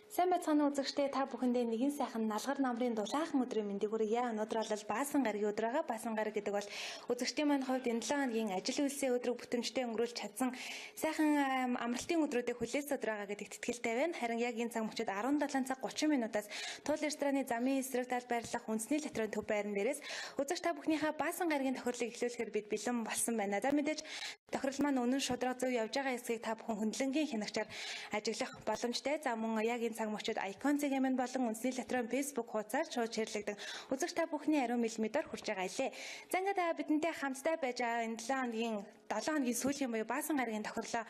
Сайн байцгаана уу үзэгчдээ, та бүхэндээ нэгэн сайхан налгар намрын дулаахан өдрийн мэндийг хүргье. Өнөөдөр бол Баасан гарагийн өдөр байгаа. Баасан гараг гэдэг бол үзэгчдийн маань хувьд энэ 7 хоногийн ажил үйлсээ өдрөг бүтэмжтэй өнгөрүүлж чадсан сайхан амралтын өдрүүдийг хүлээсэн өдөр байгаа гэдэгт итгэлтэй байна. Харин яг энэ цаг мөчид 17 цаг 30 минутаас Туул рестораны замын эсрэг тал байрлах үндэсний латрын төв байран дээрээс үзэгч та бүхнийхээ Баасан гарагийн тохирлыг эхлүүлэхээр бид бэлэн болсон байна. За мэдээж тохирол маань үнэн шударга зөв явж байгаа хэсгийг та бүхэн хөндлөнгийн хянагчаар ажиглах боломжтой. За мөн яг энэ цаг мөчид Icon CGM болон үндэсний латрын Facebook хуудасаар шууд ширлэгдэн үзэгч та бүхний ариун миллиметр хүрч байгаа илээ. За ингээд бидэнтэй хамтдаа байж байгаа энэ 7 хоногийн сүүлийн буюу Баасан гарагийн тохирлоо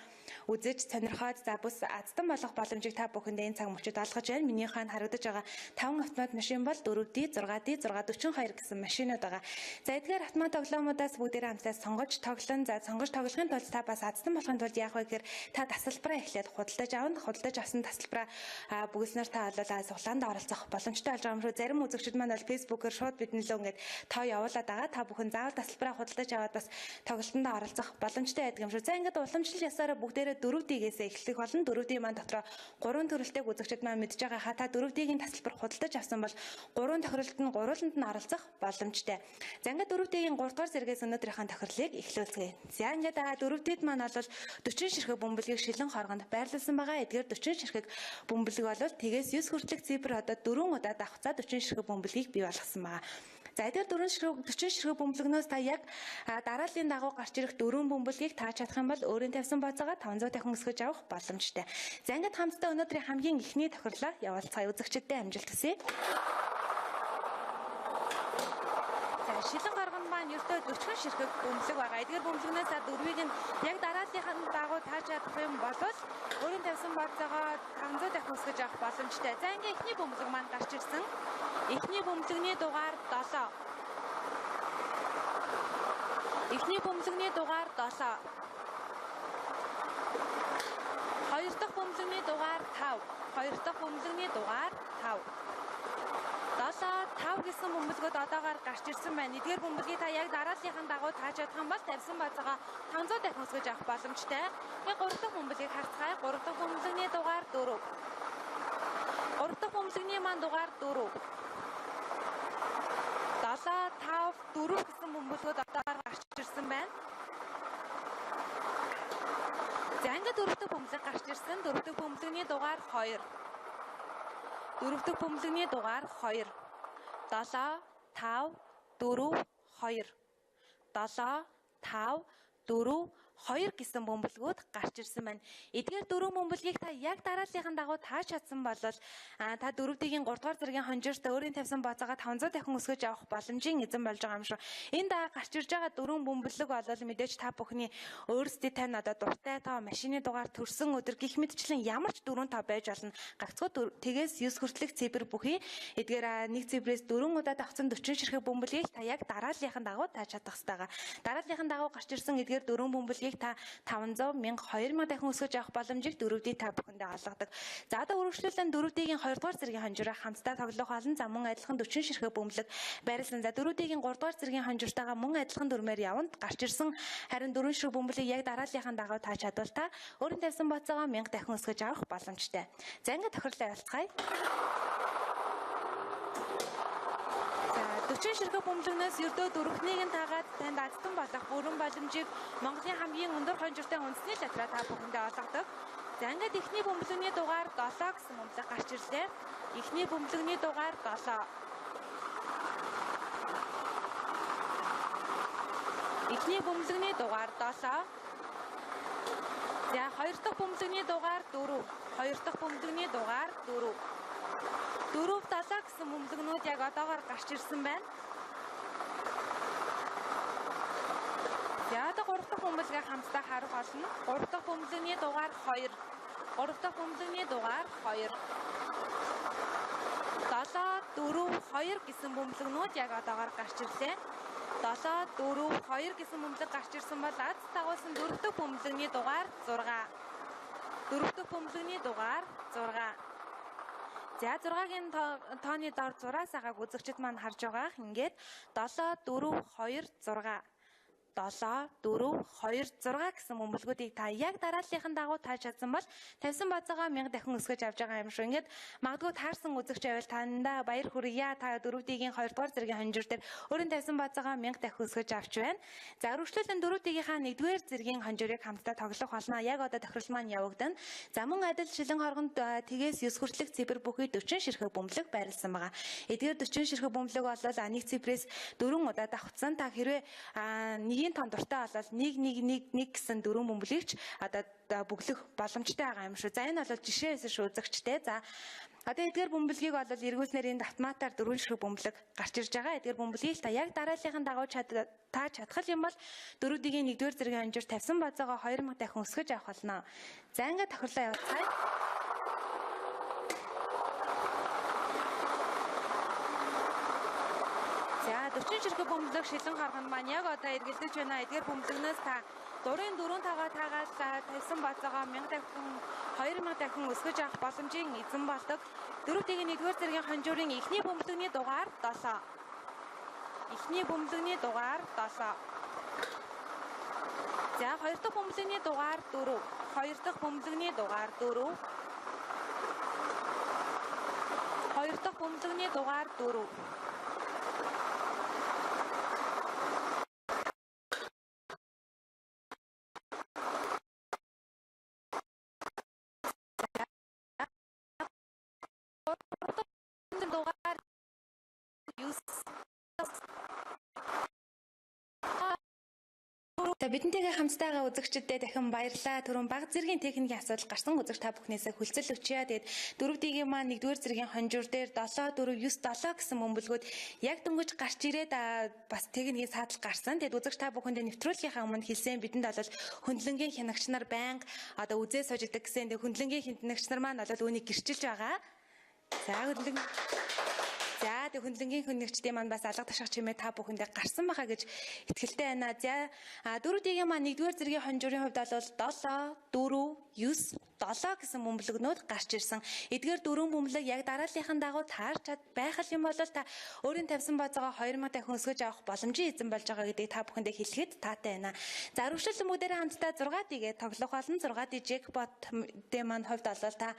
үзэж сонирхоод за бүс азтан болох боломжийг та бүхэндээ энэ цаг мөчид олгож байна. Миний хаан харагдаж байгаа 5 автомат машин бол 4D, 6D, 642 гэсэн машинууд байгаа. За эдгээр автомат тоглоомудаас бүгдээрээ хамтдаа сонгож тоглон, за сонгож тоглохын тулд та бас азтан болохын тулд яах вэ гэхээр та тасалбараа эхлээд худалдаж авна. Худалдаж авсан тасалбараа бүгэлснээр та бол суглаанд оролцох боломжтой болж байгаа юм шүү. Зарим үзэгчид маань бол Facebook-ээр шууд бидний лөө ингээд тоо явуулаад байгаа. Та бүхэн заавал тасалбараа худалдаж аваад бас тоглолтонд оролцох боломжтой байдаг юм шүү. За ингээд уламжлал ясаараа бүгдээрээ 4D-гээс эхлэх болно. 4D маань дотроо 3 төрөлтэйг үзэгчид маань мэдж байгаа ха, та 4D-гийн тасалбар худалдаж авсан бол 3 тохиолдолд нь гурвууланд нь оролцох боломжтой. За ингээд 4D-гийн 3 дугаар зэргээс өнөөдрийнхөө тохирлыг эхлүүлцгээе. За ингээд 4D-д маань бол 40 ширхэг бөмбөлгийг шилэн хоргонд байрлуулсан байгаа. Эдгээр 40 ширхэг бөмбөлөг бол тэгээс 9 хүртэлх цифр одоо 4 удаа давхцаа 40 ширхэг бөмбөлгийг бий болгосон байгаа. За эдгээр 40 ширхэг бөмбөлгнөөс та яг дарааллын дагуу гарч ирэх 4 бөмбөлгийг тааж чадах юм бол өөрийн тавьсан бооцоогоо 500 дахин өсгөж авах боломжтой. За ингээд хамтдаа өнөөдрийн хамгийн эхний тохирлоо явуулцгаая. Үзэгчдэд амжилт хүсье. За шилэн гарган маань ердөө 40 ширхэг бөмбөлөг байгаа. Эдгээр бөмбөлгнөөс дөрвийг нь яг дарааллын дагуу тааж чадах юм бол өөрийн тавьсан бооцоогоо 500 дахин өсгөж авах боломжтой. За ингээд эхний бөмбөлөг маань гарч ирсэн. Эхний бөмбөлөгний дугаар 7. Эхний бөмбөлөгний дугаар 7. Хоёр дахь бөмбөлөгний дугаар 5. Хоёр дахь бөмбөлөгний дугаар 5. 7 5 гэсэн бөмбөлгөд одоогоор гарч ирсэн байна. Эдгээр бөмбөлгийг та яг дарааллынхаа дагуу тааж чадах юм бол тавьсан бацаага 500 дахин өсгөж авах боломжтой. Тэгээ 3 дахь бөмбөлгийг харцгаая. 3 дахь бөмбөлөгний дугаар 4. 3 дахь бөмбөлөгний маань дугаар 4. 7 5 4 гэсэн бөмбөлгөд одоогоор гарч ирсэн байна. За ингээд 4 дахь бөмбөлөг гарч ирсэн. 4 дахь бөмбөлөгний дугаар 2. 4 дахь бөмбөлөгний дугаар 2. 7 5 4 2. 7 5 4 2 гэсэн бөмбөлгүүд гарч ирсэн байна. Эдгээр дөрвөн бөмбөлгийг та яг дарааллынхаа дагуу тааж чадсан бол та 4D-гийн 3 дугаар зэргийн хонжирт өөрийн тавьсан бооцоогоо 500 дахин өсгөж авах боломжийн эзэн болж байгаа юм шүү. Энд гарч ирж байгаа дөрвөн бөмбөлөг бол мэдээж та бүхний өөрсдийн тань одоо дуртай тоо, машины дугаар, төрсөн өдөр гих мэтчлэн ямар ч дөрвөн тоо байж болно. Гагцхүү тэгээс 9 хүртэлх цифр бүхий эдгээр нэг цифрээс 4 удаа давхцсан 40 ширхэг бөмбөлгийг та яг дарааллынхаа дагуу тааж чадах хэрэгтэй байгаа. Дарааллынхаа дагуу гарч ирсэн эдгээр дөрвөн бөмбөлгийг та 500 1000 2000 дахин өсгөж авах боломжийг 4D та бүхэндээ олгодог. За одоо үргэлжлүүлэн 4D-гийн 2 дугаар зэргийн хонжироо хамтдаа тоглох олон. За мөн адилхан 40 ширхэг бөмбөлөг байрлсан. За 4D-гийн 3 дугаар зэргийн хонжиртойгоо мөн адилхан дүрмээр яванд гарч ирсэн харин 4 ширхэг бөмбөлгийг яг дарааллынхаа дагуу тааж чадвал та өөрийн тавьсан бооцоогоо 1000 дахин өсгөж авах боломжтой. За ингээд тохирлоо явуулцгаая. За 40 ширхэг бөмбөлгнөөс ердөө дөрөвхнийг нь таагаад танд азтан болох бүрэн боломжийг Монголын хамгийн өндөр хонжиртой үндэсний латраа та бүхэндээ олгодог. За ингээд эхний бөмбөлөгний дугаар 7 гэсэн бөмбөлөг гарч ирлээ. Эхний бөмбөлөгний дугаар 7. Эхний бөмбөлөгний дугаар 7. За хоёр дахь бөмбөлөгний дугаар 4. Хоёр дахь бөмбөлөгний дугаар 4. 4 7 гэсэн бөмбөлгнүүд яг одоогоор гарч ирсэн байна. За одоо 3 дахь бөмбөлгийг хамтдаа харах болно. 3 дахь бөмбөлөгний дугаар 2. 3 дахь бөмбөлөгний дугаар 2. 7 4 2 гэсэн бөмбөлгнүүд яг одоогоор гарч ирлээ. 7 4 2 гэсэн бөмбөлөг гарч ирсэн бол аз дагуулсан 4 дахь бөмбөлөгний дугаар 6. 4 дахь бөмбөлөгний дугаар 6. За 6-гийн тооны дор зураас агааг үзэгчид маань харж байгаа. Ингээд 7 4 2 6. 7 4 2 6 гэсэн бөмбөлгүүдийг та яг дарааллынхын дагуу тааж чадсан бол тавьсан бацаагаа 1000 дахин өсгөж авч байгаа юм шүү. Ингээд магадгүй таарсан үзэгч байвал танда баяр хүргье. Та 4D-ийн 2 дугаар зэргийн хонжуур дээр өөрийн тавьсан бацаагаа 1000 дахин өсгөж авч байна. За өргөжлөлөн 4D-ийнхаа 1-р зэргийн хонжуурыг хамтдаа тоглох болно. Яг одоо тохирол маань явагдана. За мөн адил шилэн хоргонд тэгээс 9 хүртэлх цифр бүхий 40 ширхэг бөмбөлөг байрлсан байгаа. Эдгээр 40 ширхэг бөмбөлөг бол нэг цифрээс 4 удаа давхцсан. Та хэрвээ нэгийн тон дуртай болол 1 1 1 1 гэсэн дөрвөн бөмбөлөгч одоо бөглөх боломжтой байгаа юм шүү. За энэ бол жишээ байсан шүү үзэгчтэй. За одоо эдгээр бөмбөлгийг бол эргүүлснээр энд автоматар дөрвөн ширхэг бөмбөлөг гарч ирж байгаа. Эдгээр бөмбөлгийг та яг дарааллынхын дагуу та чадах юм бол 4D-ийн 1-р зэргийн хонжоор тавьсан базаагаа 2000 дахин өсгөж авах болно. За ингээд тохирлоо явуулцгаая. За 40 ширхэг бөмбөлөг шилэн харганд маань яг одоо эргэлдэж байна. Эдгээр бөмбөлгнөөс та дурын дөрөв тагаа таагаад тавьсан бацаагаа 1000 дахин 2000 дахин өсгөж авах боломжийн эзэн болдог. 4D-ийн 1-р зэргийн хонжуурын эхний бөмбөлөгний дугаар 7. Эхний бөмбөлөгний дугаар 7. За хоёр дахь бөмбөлөгний дугаар 4. Хоёр дахь бөмбөлөгний дугаар 4. Хоёр дахь бөмбөлөгний дугаар 4. Дугаар 9. За бидэнтэйгээ хамтдаа үзэгчдэд дахин баярлалаа. Түрүүн баг зэргийн техникийн асуудал гарсан үзэгч та бүхнээсээ хүлцэл өчье. Тэгээд 4D-ийн маань 1-р зэргийн хонжуур дээр 7 4 9 7 гэсэн бөмбөлгүүд яг дөнгөж гарч ирээд бас техникийн саадал гарсан. Тэгээд үзэгч та бүхэндээ нэвтрүүлгийнхаа өмнө хэлсэн бидэнд бол хөндлөнгийн хянагч нар байнга одоо үзээ сууж идэг гэсэн. Тэгээд хөндлөнгийн хянагч нар маань бол үүнийг гэрчилж байгаа. За хөндлөн За тэг хөндлөнгийн хөнөгчдийн маань бас алга ташах чимээ та бүхэндээ гарсан байхаа гэж итгэлтэй байна. За 4D-ийн маань 1-р зэргийн хонжуурын хувьд бол 7 4 9 7 гэсэн бөмбөлгнүүд гарч ирсэн. Эдгээр дөрвөн бөмбөлөг яг дарааллынхын дагуу таарч чад байх юм бол та өөрийн тавьсан бацаагаа 2000 дахин өсгөж авах боломжийн эзэн болж байгаа гэдгийг та бүхэндээ хэлэхэд таатай байна. За өргөжлөл бүгдээрээ хамтдаа 6D-гээ тоглох болно. 6D jackpot дээр маань хувьд бол та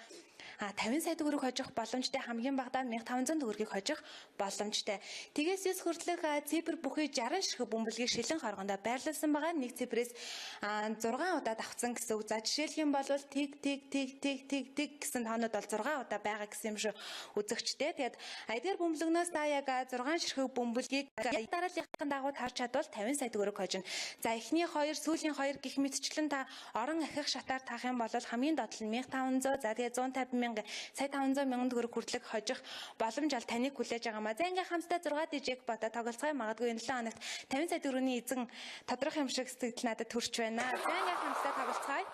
50 сая төгрөг хожих боломжтой, хамгийн багадаа 1500 төгрөгийг хожих боломжтой. Тэгээс 9 хүртэлх цифр бүхий 60 ширхэг бөмбөлгийг шилэн хоргондоо байрлуулсан байгаа. Нэг цифрээс 6 удаа давхцсан гэсэн үг. За жишээлх юм бол тэг тэг тэг тэг тэг тэг гэсэн тоонууд бол 6 удаа байгаа гэсэн юм шиг үзэгчтэй. Тэгээд эдгээр бөмбөлгнөөс та яг 6 ширхэг бөмбөлгийг дарааллынхын дагуу тарж чадвал 50 сая төгрөг хожино. За эхний 2, сүүлийн 2 гих мэтчлэн та орон ахих шатаар таах юм бол хамгийн доод нь 1500, за тэгээд 150 мянга, сая 500 мянган төгрөг хүртэлх хожих боломж ал таныг хүлээж байгаа маа. За ингээ хамтдаа 6D jackpot-а тоглолцгоё. Магадгүй энэ 7 хоногт 50 сая төгрөгийн эзэн тодрох юм шиг сэтгэл надад төрч байна. За ингээ хамтдаа тоглолцгоё.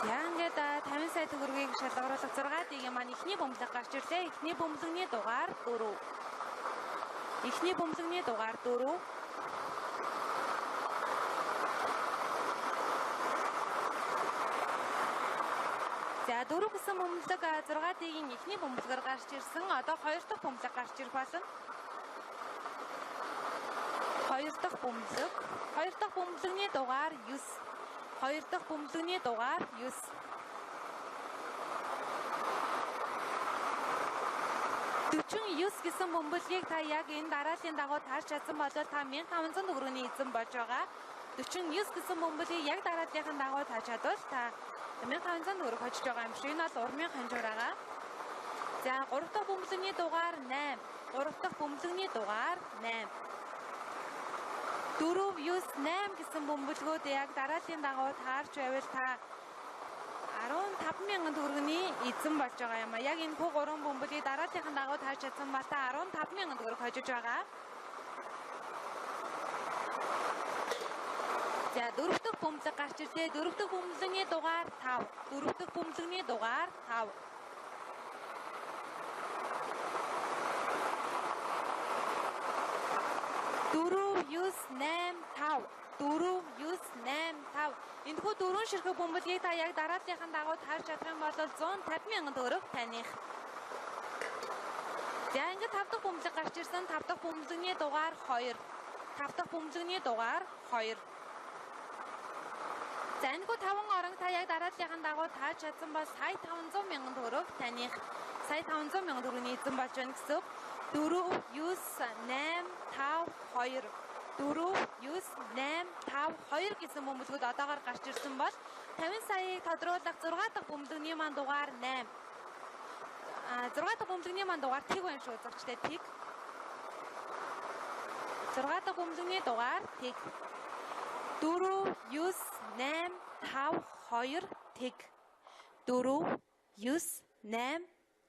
За ингээд 50 сая төгрөгийг шалгаруулах 6D-ийн маань эхний бөмбөлөг гарч ирлээ. Эхний бөмбөлөгний дугаар 4. Эхний бөмбөлөгний дугаар 4. За 4 гэсэн бөмбөлөг 6D-ийн эхний бөмбөлгөөр гарч ирсэн. Одоо хоёр дахь бөмбөлөг гарч ирэх болно. Хоёр дахь бөмбөлөг. Хоёр дахь бөмбөлөгний дугаар 9. Хоёр дахь бөмбөлөгний дугаар 9. 49 гэсэн бөмбөлгийг та яг энэ дарааллын дагуу таарч чадсан бол та 1500 төгрөгийн эзэн болж байгаа. 49 гэсэн бөмбөлгийг яг дарааллынхын дагуу таарч чадвал та 1500 төгрөг хожиж байгаа юм шиг. Энэ бол урмын ханжуур байгаа. За 3 дахь бөмбөлөгний дугаар 8. 3 дахь бөмбөлөгний дугаар 8. 4 9 8 гэсэн бөмбөлгүүд яг дарааллын дагуу таарч байвал та 15 мянган төгрөгийн эзэн болж байгаа юм а. Яг энэ бүх гурван бөмбөлгийг дарааллынхын дагуу таарч чадсан бол та 15 мянган төгрөг хожиж байгаа. За дөрөв дэх бөмбөлөг гарч ирлээ. Дөрөв дэх бөмбөлөгний дугаар 5. Дөрөв дэх бөмбөлөгний дугаар 5. 4 9 8 5. 4 9 8 5. Энэхүү дөрвөн ширхэг бөмбөлгийг та яг дарааллынхын дагуу таарч чадах юм бол 150 мянган төгрөг таних. За ингээд 5 дахь бөмбөлөг гарч ирсэн. 5 дахь бөмбөлөгний дугаар 2. 5 дахь бөмбөлөгний дугаар 2. За энэхүү 5 орон та яг дарааллынхаа дагуу тааж чадсан бол сая 500 мянган төгрөг таных сая 500 мянган төгрөгийн эзэн болж байна гэсэн үг. 4 9 8 5 2 4 9 8 5 2 гэсэн бөмбөлгүүд одоогоор гарч ирсэн бол 50 саяыг тодруулах 6 дахь бөмбөлөгний маань дугаар 8. 6 дахь бөмбөлөгний маань дугаар тэг байна шүү үзэгчдээ, тэг. 6 дахь бөмбөлөгний дугаар тэг. 4 9 8 5 2 тэг. 4 9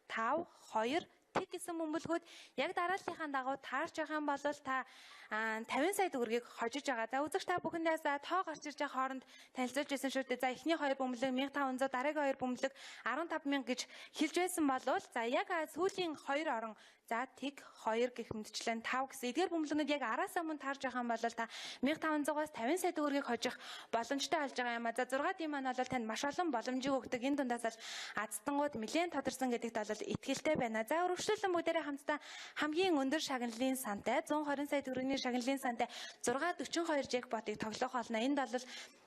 8 5 2 тэг гэсэн бөмбөлгүүд яг дарааллынхаа дагуу таарч байгаа юм бол та 50 сая төгрөгийг хожиж байгаа. За үзэгч та бүхэндээс тоо гарч ирж байгаа хооронд танилцуулж байсан шүү дээ. За эхний хоёр бөмбөлөг 1500, дараагийн хоёр бөмбөлөг 15000 гэж хэлж байсан бол за яг сүүлийн хоёр орон за тэг 2 гэх мэтчлэн 5 гэсэн эдгээр бөмбөлгүүд яг араасаа мөн таарж байгаа юм бол та 1500-аас 50 сая төгрөгийг хожих боломжтой болж байгаа юм а. За 6 дийн маань бол танд маш олон боломжийг өгдөг. Энэ дундаас л азтангууд нэлээд тодорсон гэдэгт бол итгэлтэй байна. За өргөжлөлэн бүгдээрээ хамтдаа хамгийн өндөр шагналын сантай 120 сая төгрөгийн шагналын сантай 642 джекпотыг тоглох болно. Энд бол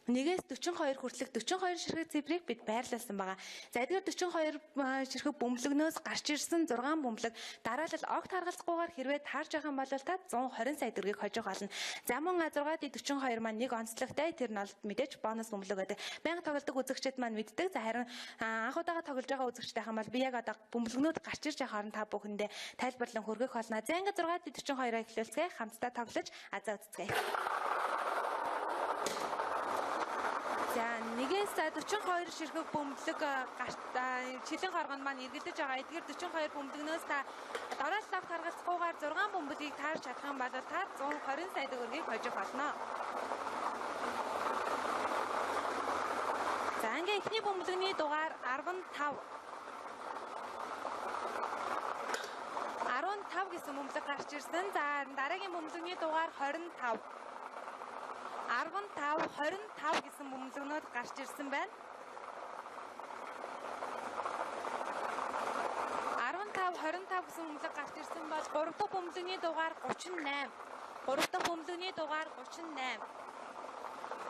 1-ээс 42 хүртэлх 42 ширхэг цифрийг бид байрлуулсан байгаа. За эдгээр 42 ширхэг бөмбөлгнөөс гарч ирсэн 6 бөмбөлөг дараалал огт харгалзахгүйгээр хэрвээ таарч байгаа юм бол та 120 сая төгрөгийг хожих болно. За мөн 6-д 42 маань нэг онцлогтой, тэр нь бол мэдээж бонус бөмбөлөг гэдэг. Байнга тоглодог үзэгчид маань мэддэг. За харин анх удаага тоглож байгаа үзэгчтэй хам бол би яг одоо бөмбөлгнүүд гарч ирж байгаа хооронд та бүхэндээ тайлбарлан хүргэх болно. За ингээд 6-д 42-аа эхлүүлцгээе. Хамтдаа тоглож азаа үзцгээе. За 1-ээс 42 ширхэг бөмбөлөг чилэн хоргонд маань эргэлдэж байгаа. Эдгээр 42 бөмбөлгнөөс та дараалал авах харгалзахгүйгээр 6 бөмбөлгийг таарч чадах юм бол та 120 сая төгрөгийг хожих болно. За ингээ эхний бөмбөлгний дугаар 15. 15 гэсэн бөмбөлөг гарч ирсэн. За дараагийн бөмбөлгний дугаар 25. 15, 25 гэсэн бөмбөлгнүүд гарч ирсэн байна. 15, 25 гэсэн бөмбөлөг гарч ирсэн бол 3 дахь бөмбөлгний дугаар 38. 3 дахь бөмбөлгний дугаар 38.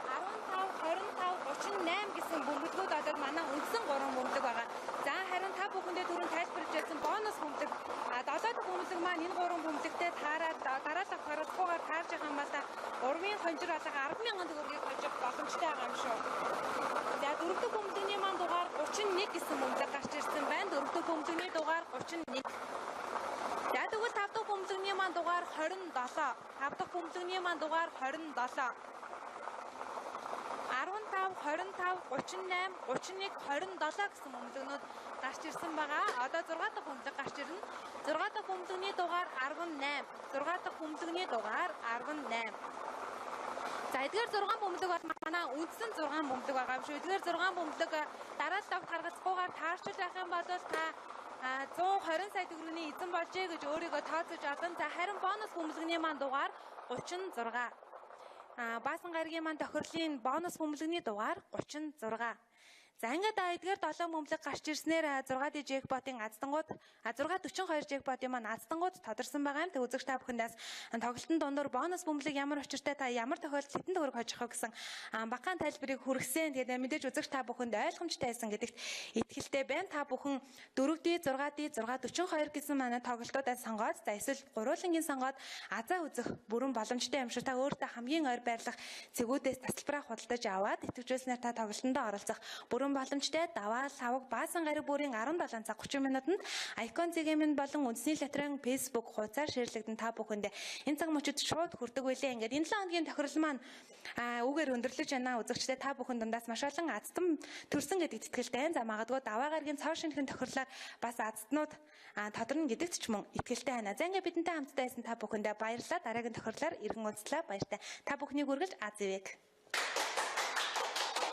15, 25, 38 гэсэн бөмбөлгүүд одоо манай үндсэн 3 бөмбөлөг байгаа. За харин та бүхэндээ түрүүн тайлбарлаж байсан бонус бөмбөлөг 7 дахь бөмбөлөг маань энэ 3 бөмбөлөгтэй таарад дараалал харалцахгүйгээр таарж байгаа юм бол та урмын хонжир алга 10,000 төгрөгийг хожих боломжтой байгаа юм шүү. За 4 дахь бөмбөлөгний маань дугаар 31 гэсэн бөмбөлөг гарч ирсэн байна. 4 дахь бөмбөлөгний дугаар 31. За тэгвэл 5 дахь бөмбөлөгний маань дугаар 27. 5 дахь бөмбөлөгний маань дугаар 27. 15, 25, 38, 31, 27 гэсэн бөмбөлгнүүд гарч ирсэн байгаа. Одоо 6 дахь бөмбөлөг гарч ирнэ. 6 дахь бөмбөлөгний дугаар 18. 6 дахь бөмбөлөгний дугаар 18. За эдгээр 6 бөмбөлөг бол манай үндсэн 6 бөмбөлөг байгаа юм шүү. Эдгээр 6 бөмбөлөг дараалал авах харгалзахгүйгээр таарчил байх юм бол та 120 сая төгрөгийн эзэн болжээ гэж өөрийгөө тооцож олон. За харин бонус бөмбөлөгний маань дугаар 36. Баасан гарагийн маань тохирлын бонус бөмбөлөгний дугаар 36. За ингээд эдгээр 7 бөмбөлөг гарч ирснээр 6D джекпотын аздангууд 642 джекпотын маань аздангууд тодорсон байгаа юм. Тэг үзэгч та бүхэндээс тоглолтын дундуур бонус бөмбөлөг ямар учиртай та ямар тохиолдолд хэдэн төгрөг хожих вэ гэсэн багахан тайлбарыг хүргэсэн. Тэгээд мэдээж үзэгч та бүхэнд ойлгомжтой байсан гэдэгт итгэлтэй байна. Та бүхэн 4D, 6D, 642 гэсэн манай тоглолтуудаа сонгоод за эсвэл гурвуулангийн сонгоод азаа үзэх бүрэн боломжтой юм шиг. Та өөртөө хамгийн ойр байрлах цэгүүдээс тасалбараа худалдаж аваад итгэжүүлснээр та тоглолтондоо оролцох бүрэн боломжтой. Даваа лавг Баасан гараг бүрийн 17 цаг 30 минутанд Icon ZGM болон үндэсний лотерейн Facebook хуудасаар шеэрлэгдэн та бүхэндээ энэ цаг мөчид шууд хүрдэг байлээ. Ингээд энэ 7 хоногийн тохирол маань үгээр өндөрлөж байна. Үзэгчдээ та бүхэн дундаас маш олон азтан төрсөн гэдэгт итгэлтэй. За магадгүй даваа гарагийн цоо шинэхэн тохирлоор бас азтнууд тодорно гэдэгт ч мөн итгэлтэй байна. За ингээд бидэнтэй хамтдаа байсан та бүхэндээ баярлалаа. Дараагийн тохирлоор иргэн уулзлаа. Баяртай. Та бүхнийг үргэлж аз ивэг.